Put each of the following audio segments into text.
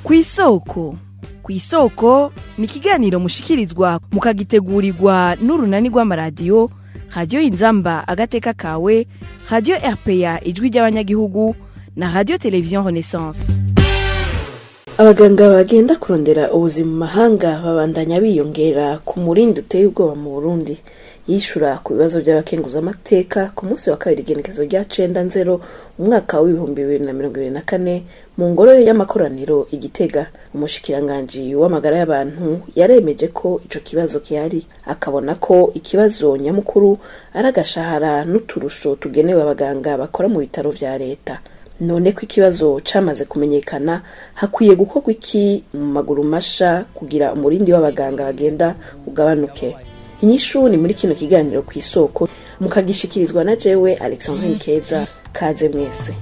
Kw'isoko. Kw'isoko ni ikiganiro mushikirizwa mukagitegurirwa n'urunani rw'amaradiyo Radio Inzamba agateka kawe, Radio RPA ijwi ry'abanyagihugu na Radio Television Renaissance. Abaganga bagenda kurondera ubuzima mu mahanga babandanya biyongera ku murindi uteye ubwoba mu Burundi. Yishura ku bibazo by'abakenguzamateka ku munsi wa kabiri igenekezo rya 9 nzero umwaka w'2024 mu ngoro y'amakoraniro i Gitega, umushikiranganji w'amagara y'abantu yaremeje ko ico kibazo gihari, akabona ko ikibazo nyamukuru ari agashahara n'uturusho tugenewe abaganga bakora mu bitaro vya leta. None ko ikibazo camaze kumenyekana, hakwiye gukorwa iki mu maguru masha kugira umurindi w'abaganga bagenda ugabanuke? Inyishu ni muri kino kiganiro Kw'isoko, mukagishikirizwa na jewe Alexandrine Keza. Kaze mwese.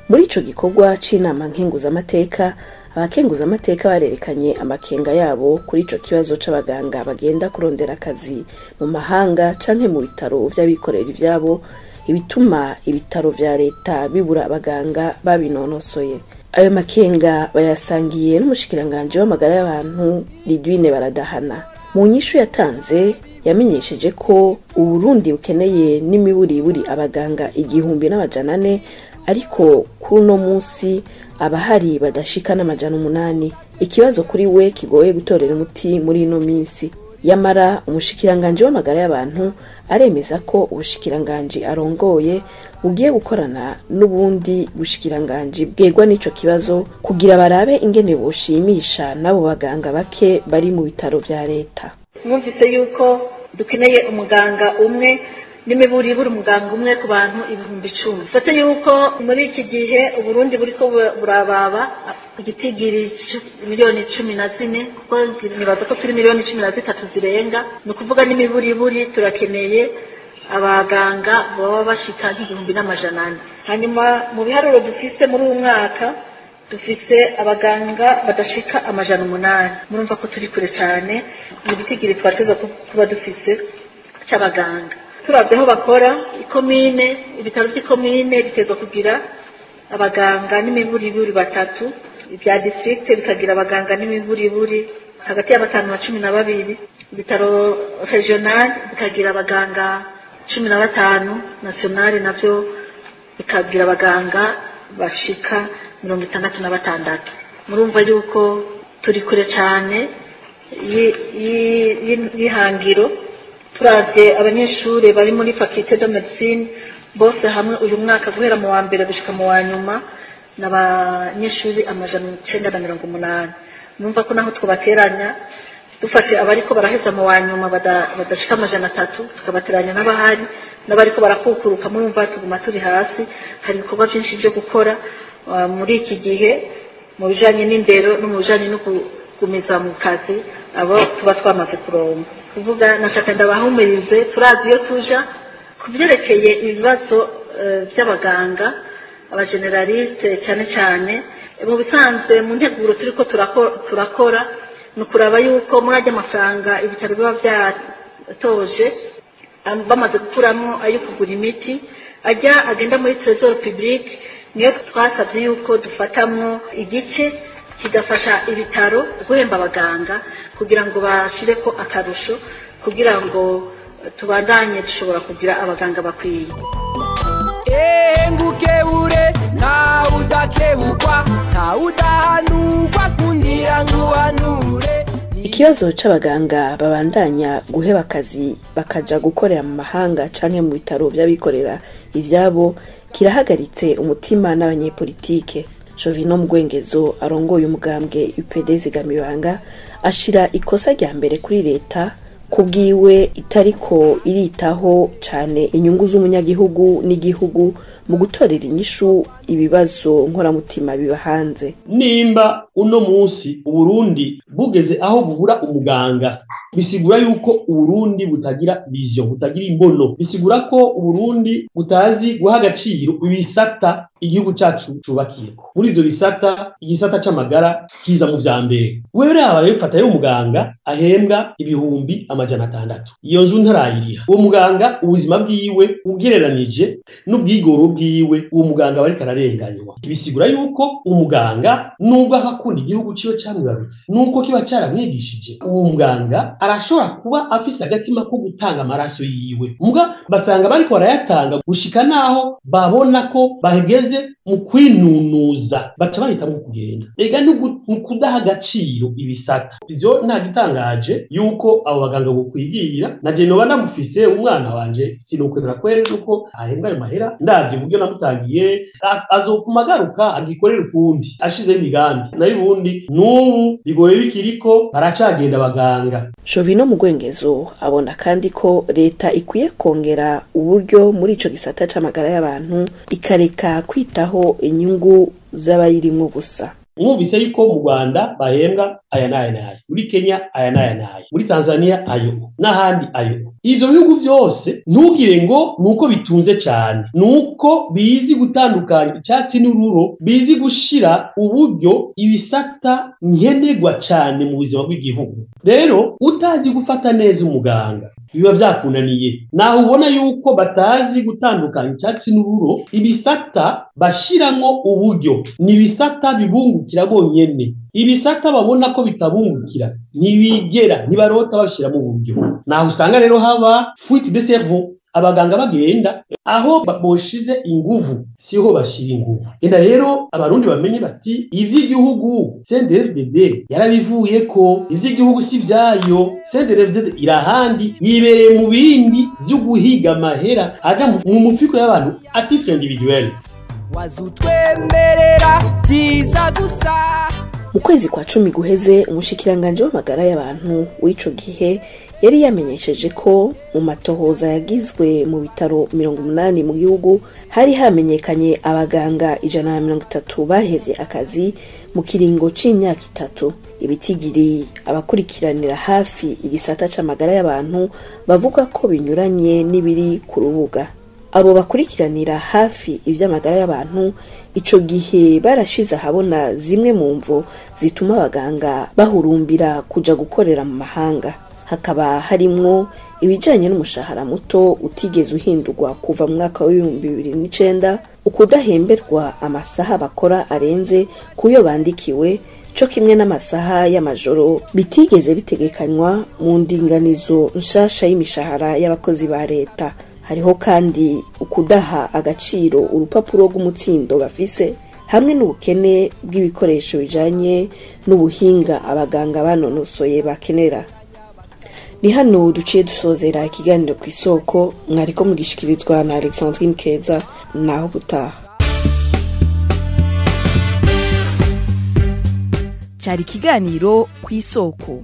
Muri ico gikorwa c'inama nkenguzamateka, abakenguzamateka barerekanye amakenga yabo kuri ico kibazo c'abaganga bagenda kurondera akazi mu mahanga canke mu bitaro vy'abikorera ivyabo, ibituma ibitaro vya leta bibura abaganga babinonosoye. Ayo makenga bayasangiye n'umushikiranganji w'amagara y'abantu Lidwine Baradahana. Mu nyishu yatanze, yamenyesheje ko Uburundi bukeneye n'imiburiburi abaganga 1400, ariko kuri uno munsi abahari badashika n'800. Ikibazo kuri we kigoye gutorera umuti muri ino minsi. Yamara umushikiranganji w'amagara y'abantu aremeza ko ubushikiranganji arongoye bugiye gukorana n'ubundi bushikiranganji bwegwa n'ico kibazo kugira barabe ingene boshimisha n'abo baganga bake bari mu bitaro vya leta. Mwumvise yuko dukeneye umuganga umwe n'imiburiburi umuganga umwe ku bantu 10,000. Fate yuko muri iki gihe Uburundi buriko burababa igitigiri miliyoni 14, kuko nibaza ko turi miliyoni 13 zirenga. Ni ukuvuga n'imiburiburi turakeneye abaganga baba bashika nk'1400. Hanyuma mu biharuro dufise muri uyu mwaka, dufise abaganga badashika 800. Murumva ko turi kure cyane mu gitigiri twateza kuba dufise cy'abaganga. Turavye aho bakora, ikomine, ibitaro by'ikomine bitezwa kugira abaganga n'imiburiburi batatu, ibya district bikagira abaganga n'imiburiburi hagati ya batanu na 12, ibitaro régional bikagira abaganga 15, national navyo bikagira abaganga bashika 66. Murumva yuko turi kure cyane y'ihangiro. Turavye abanyeshuri bari muri faculté de médecine bose hamwe uyu mwaka, guhera mu wa mbere gushika mu wa nyuma, n'abanyeshuri 980. Numva ko naho twobateranya, dufashe abariko baraheza mu wa nyuma badashika 300, tukabateranya n'abahari n'abariko barakukuruka, murumva tuguma turi hasi. Hari ibikorwa byinshi byo gukora muri iki gihe mu bijanye n'indero no mu bijanye no kugumiza mu kazi abo tuba twamaze kuronka. Kuvuga nashaka ndabahumurize, turazi iyo tuja. Ku byerekeye ibibazo by'abaganga aba généralistes cyane cyane, mu bisanzwe mu nteguro turiko turakora ni ukuraba yuko muri ajya amafaranga ibitaro biba byatoje, bamaze gukuramo ayo kugura imiti, ajya agenda muri trésor public, niyo twasabye yuko dufatamwo igice kigafasha ibitaro guhemba abaganga kugira ngo bashireko akarusho, kugira ngo tubandanye dushobora kugira abaganga bakwiye. Ngukebure, ntawe udakebukwa, ntawe udahanurwa, kundira nguhanure. Ikibazo c'abaganga babandanya guheba akazi bakaja gukorera mu mahanga canke mu bitaro vy'abikorera ivyabo kirahagaritse umutima n'abanyepolitike. Jovino Mugwengezo arongoye umugambwe UPD Zigamibanga ashira ikosa rya mbere kuri leta, kubwiwe itariko iritaho cane inyungu z'umunyagihugu n'igihugu mu gutorera inyishu ibibazo nkoramutima biba hanze. Nimba uno munsi Uburundi bugeze aho bubura umuganga, bisigura yuko Uburundi butagira vision, butagira imbono, bisigura ko Uburundi butazi guha agaciro ibisata igihugu cacu cubakiyeko. Muri ivyo bisata, igisata c'amagara kiza mu vya mbere. Wewe raba rero, fata rero umuganga ahembwa 600,000, iyo nzu ntarayiriha. Uwo muganga ubuzima bwiwe ugereranije n'ubwigoro bwiwe, uwo muganga bariko ararenganywa. Bisigura yuko umuganga nubwo aba akunda igihugu ciwe camwibarutse, nuko kiba caramwigishije, uwo muganga arashobora kuba afise agatima ko gutanga amaraso yiwe, muga basanga bariko barayatanga gushika naho babona ko bahegeze mu kwinunuza, baca bahitamwo kugenda. Ega ni ukudaha agaciro ibisata. Ivyo nta gitangaje yuko abo baganga bokwigira. Na je noba ndamufise umwana wanje, sinokwemera kwere nuko ahembwa ayo mahera. Ndavye uburyo namutangiye, azopfuma agaruka agikorera ukundi, ashizeho imigambi. Nayo ubundi n'ubu bigoye bikiriko baracagenda abaganga. Jovino Mugwengezo abona kandi ko leta ikwiye kongera uburyo muri ico gisata c'amagara y'abantu, ikareka kwitaho inyungu z'abayirimwo gusa. Mwumvise yuko mu Rwanda bahembwa aya n'aya n'aya, muri Kenya aya n'aya n'aya, muri Tanzania ayo n'ahandi ayo. Ivyo bihugu vyose ntugire ngo nuko bitunze cane, nuko bizi gutandukanya icyatsi n'ururo, bizi gushira uburyo ibisata nkenerwa cane mu buzima bw'igihugu. Rero utazi gufata neza umuganga biba vyakunaniye. Naho ubona yuko batazi gutandukanya icyatsi n'ururo, ibisata bashiramwo uburyo ni ibisata bibungukira bonyene. Ibisata babona ko bitabungukira ntibigera, ntibarota babishiramo uburyo. Naho usanga rero haba fuite de cerveau, abaganga bagenda aho boshize inguvu siho bashira inguvu. Enda rero abarundi bamenye bati ivy'igihugu CNDD-FDD yarabivuye ko ivy'igihugu si vyayo. CNDD-FDD irahandi, yibereye mu bindi vyo guhiga amahera aja mu mufiko y'abantu à titre individuel. Wazutwemerera vyiza gusa. Mu kwezi kwa 10 guheze, umushikiranganje w'amagara y'abantu w'ico gihe yari yamenyesheje ko mu matohoza yagizwe mu bitaro 80 mu gihugu hari hamenyekanye abaganga 130 bahevye akazi mu kiringo c'imyaka 3. Ibitigiri abakurikiranira hafi igisata c'amagara y'abantu bavuga ko binyuranye n'ibiri ku rubuga. Abo bakurikiranira hafi ivy'amagara y'abantu ico gihe barashize ahabona zimwe mu mvo zituma abaganga bahurumbira kuja gukorera mu mahanga, hakaba harimwo ibijanye n'umushahara muto utigeze uhindurwa kuva mu mwaka wa 2009, ukudahemberwa amasaha bakora arenze kuyo bandikiwe, co kimwe n'amasaha y'amajoro bitigeze bitegekanywa mu ndinganizo nshasha y'imishahara y'abakozi ba leta. Hariho kandi ukudaha agaciro urupapuro rw'umutsindo bafise, hamwe n'ubukene bw'ibikoresho bijanye n'ubuhinga abaganga banonosoye bakenera. Ni hano duciye dusozera ikiganiro ku isoko, mwariko mugishikirizwa na Alexandrine Keza. Naho gutaha. Cari ikiganiro ku isoko.